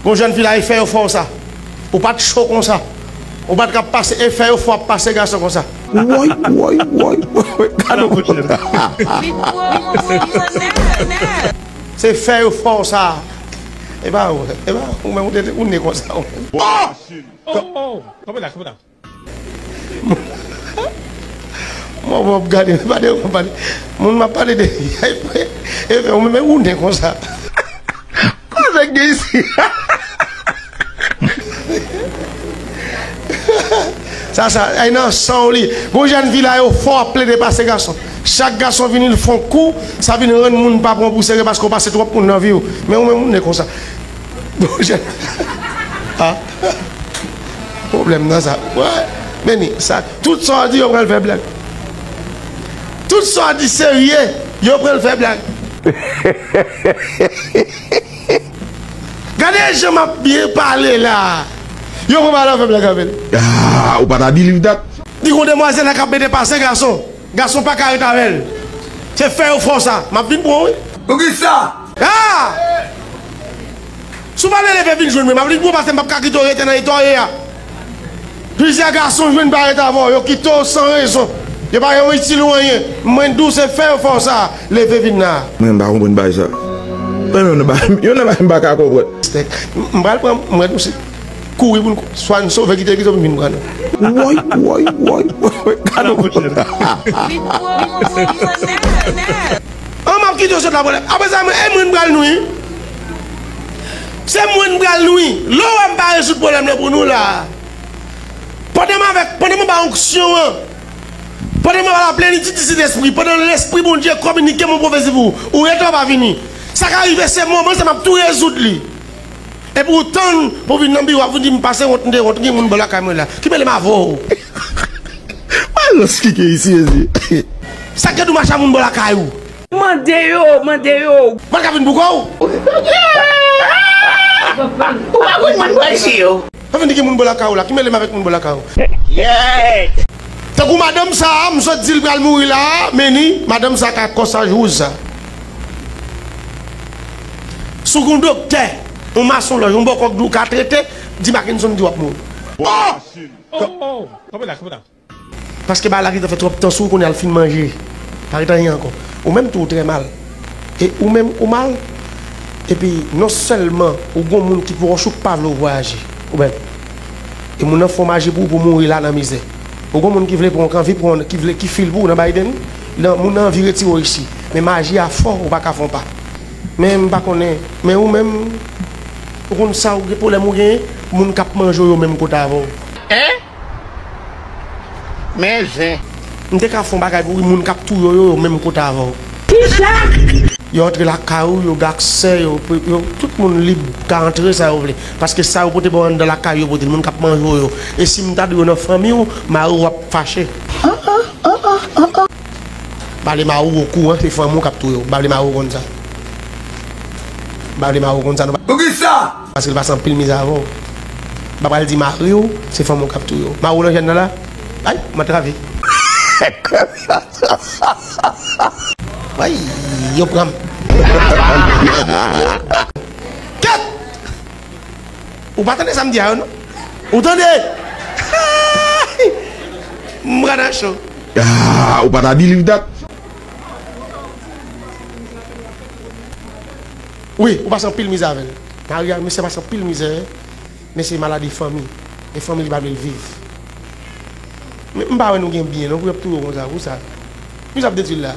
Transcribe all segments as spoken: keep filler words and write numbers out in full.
Gon jèn fi la, e fè yo fè w sa. Ou pa t cho konsa. Ou pa t ka pase, e fè yo fè w ap pase gason konsa. Woy, woy, woy, woy, woy, gade w. Se fè yo fè w sa. E pa ou, e pa ou menm, ou te, ou ne konsa ou menm. Oh! Oh, oh, kanpe la, kanpe la. Mwen w ap gade, pa de, pa de. Moun m ap pale de, e fè ou menm, ou ne konsa. Koze k gen isi? Sa, sa, ay nan san w li. Gon jèn fi la, yo fè w ap plede pase gason. Chak gason vini, l fè yon kou, sa vin rann moun pa pran w pou serye paske w pase twòp moun nan vi w. Men ou menm, ou ne konsa. Gon jèn, ah. Pwoblèm nan sa. Wè, men ni sa. Tout sa w di, yo pral fè blag. Tout sa w di serye, yo pral fè blag. Gade jan m ap byen pale la. Yo pran pale, yo fè blag avè l. Ah, ou pa ta believe that. Di gon demwazèl la k ap mete pase gason. Gason pa ka ret avè l. Se fè yo fè w sa. M ap vin pran w, wi. Poukisa? Ah! Si w pa vle leve vin jwenn mwen, m ap vin pran w paske m p ap ka kite w rete nan eta w ye a. Plizyè gason jwenn parèt avè w, yo kite w san rezon. Yo pa yon itil ou anyen. Mwen di w se fè yo fè w sa. Leve vin la. Mwen m pa konprann bagay sa. Mwen menm nan bagay, youn nan bagay m pa ka konprann. M pral pran, mwen di w se kouri pou n kou-, swa n sove kite kite w pou n vin pran nou. Woy, woy, woy, woy, woy, gade w. An m ap kite w sot la pwoblèm. Apre sa, mwen, e mwen m pral nou, wi. Se mwen m pral nou, wi. Lè w wè m pa rezoud pwoblèm nan pou nou la. Pandan m avèk, pandan m anba onksyon an, pandan m anba laplenitid di Sentespri, pandan Lespri Bondye kominike mon pwofesi pou ou, ou rete w pa vini. Sa ka rive se moman sa m ap tou rezoud li. Epi ou tann pou vin nan biwo, ap vin di m pase wont, m te wont, gen moun bò lakay mwen la. Ki mele m avè w? Mwen lòs ki gen isi, Jezi. Sa k te di w mache a moun bò lakay ou? Mande yo, mande yo. Mwen ka vin pou kò w? Ou pa konn moun bò isi yo. Pa vin di gen moun bò lakay ou la, ki mele m avèk moun bò lakay ou? Yeah. Tankou madanm sa a, m sot di l pral mouri la a, men ni, madanm sa a ka kòsaj wouz sa. Si w gen yon doktè, yon masonlòj, yon bòkò k di w ka trete, di Mackenson di w ap mouri. Oh! Oh, oh, oh. Kanpe la, kanpe la. Paske bagay la gentan fè twòp tan sou ou, kounye a l fin manje. Pa ret anyen ankò. Ou menm tou ou trè mal. E ou menm ou mal. Epi non sèlman ou gon moun ki pwòch ou k pa vle w vwayaje. Ou menm. E moun nan fè w maji pou ou pou w mouri la nan mizè. Ou gon moun ki vle pran w, ki anvi pran w, ki vle, ki fil pou ou nan Biden. Nan, moun nan anvi retire w isi. Men maji a fò, ou pa ka fè yon pa. Men m pa konnen. Men ou menm, ou konn sa ou gen pwoblèm ou genyen, moun k ap manje w yo menm kote avè w. Hein? Men zen. M te ka fè yon bagay pou moun k ap touye w yo, yo menm kote avè w. Kisa? Yo antre lakay ou, yo gen aksè, yo, yo, tout moun lib ka antre sa yo vle. Paske sa yo pote ba w anndan lakay yo, pote l moun k ap manje w yo. E si m ta di yo nan fanmi w, mari w ap fache. An, an, an, an, an, an. M pa vle mari w okouran, se fanmi w k ap touye w. M pa vle mari w konn sa. M pa vle mari w konn sa, non. Poukisa? Paske l pase anpil mizè avè w. M pa pral di mari w, se fanmi w k ap touye w. Mari w nan jèn nan la? Ay, m antrave. Ay, yo pran m. Kèt! Ou pa tande sa m di a yo, non? Ou tande? M pran nan cho. Ah, ou pa ta believe that. Wi, ou pase anpil mizè avè l. Maryaj, mesye pase anpil mizè, mesye maladi fanmi. E fanmi li pa vle l viv. Men m pa wè nou gen byen, non, pou y ap touye w konsa, pou sa. Misye ap detwi l la.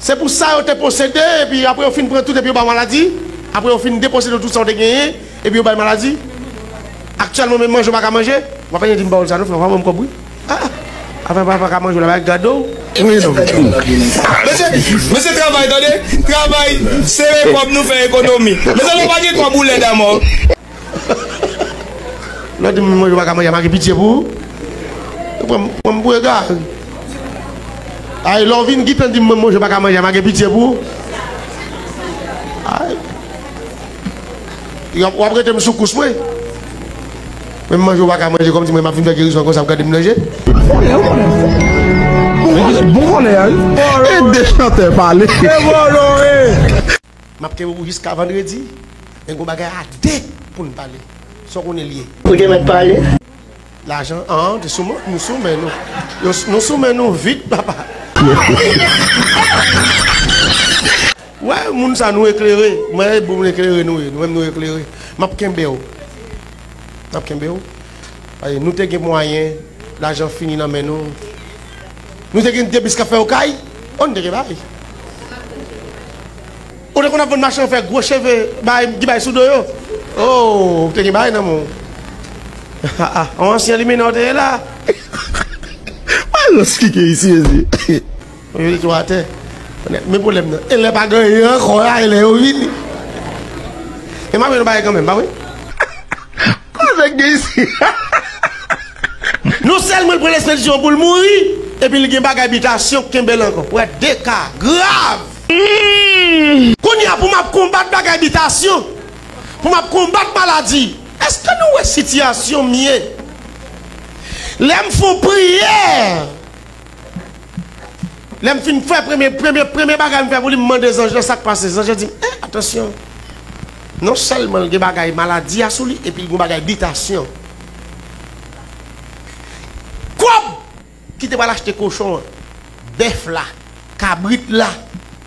Se pou sa yo te posede, epi apre yo fin pran tout, epi yo ba w maladi. Apre yo fin deposede w tout sa w te genyen, epi yo ba w maladi. Aktyèlman, menm manje w pa ka manje. W ap anyen di m pawòl sa, non, frè, w pa ban m kòb, wi. Ah, ah. Afè pa, pa ka manje w la, pa gade w. Wi, non. Mesye, mesye, travay, tande. Travay, sere kòb nou fè ekonomi. Mezanmi, pa gen kòb ou lèd amò. Lè w di m manje w pa ka manje, m a gen pitye pou ou. Pran m, pran m pou egare. Ay, lè w vin gentan di m manje w pa ka manje, m a gen pitye pou ou. Ay. W ap, w ap rete m sou kous mwen. Men manje w pa ka manje, kòmsi mwen m ap vin fè gerizon konsa, w ap gade m nan je. Bon vòlè, wi. E de chantè pale. E vòlò, e. M ap kenbe w jiska vandredi. Men gon bagay a de pou n pale. Sa w konnen l ye. Ou te mèt pale. Lajan an te sou men, nou sou men nou. Yo, nou sou men nou vit, papa. Wè, moun sa nou eklere. Mwen, bon, moun eklere nou ye. Nou menm nou eklere. M ap kenbe w. M ap kenbe w. Paske nou te gen mwayen, lajan fini nan men nou. Nou te gen de bis k ap fè okay. Oh, nou te gen bagay. Ou te konn ap vann machann fè gwo cheve bay, ki bay sou do yo. Oh, ou te gen bagay nan men w. Ah, ah, yon ansyen limena w te ye la. Alòs ki gen isi, mezi. Yo di tou atè. Men pwoblèm nan. E lè pa gen anyen ankò a, e lè yo vini. E m ap yon bagay kanmenm, pa vre? Koze gen isi. Non sèlman l pran lespedisyon pou l mouri, epi l gen bagay bitasyon k kenbe l ankò. Wè, de ka grav. Kounye a, pou m ap konbat bagay bitasyon, pou m ap konbat maladi, èske nou wè sitiyasyon m ye? Lè m fè yon priyè, Lè m fin fè premye, premye, premye bagay m fè pou li, m mande zanj lan sa k pase. Zanj lan di m, eh, atansyon. Non sèlman l gen bagay maladi a sou li, epi l gen bagay bitasyon. Kòb ki te pral achte kochon an, bèf la, kabrit la,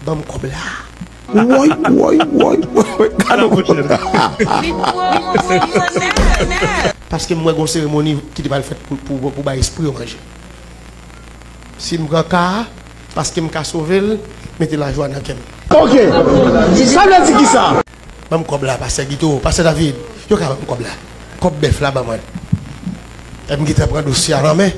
ban m kòb la. Woy, woy, woy, woy, woy, gade. Paske m wè gon seremoni ki te pral fèt pou, pou, pou bay espri yo manje. Si m pran ka a, paske m ka sove l, mete lajwa nan kè m. Ok. Sa vle di kisa? Ban m kòb la, pastè Guito, pastè David. Yo ka ban m kòb la. Kòb bèf la, ban mwen. E m gentan pran dosye a nan men.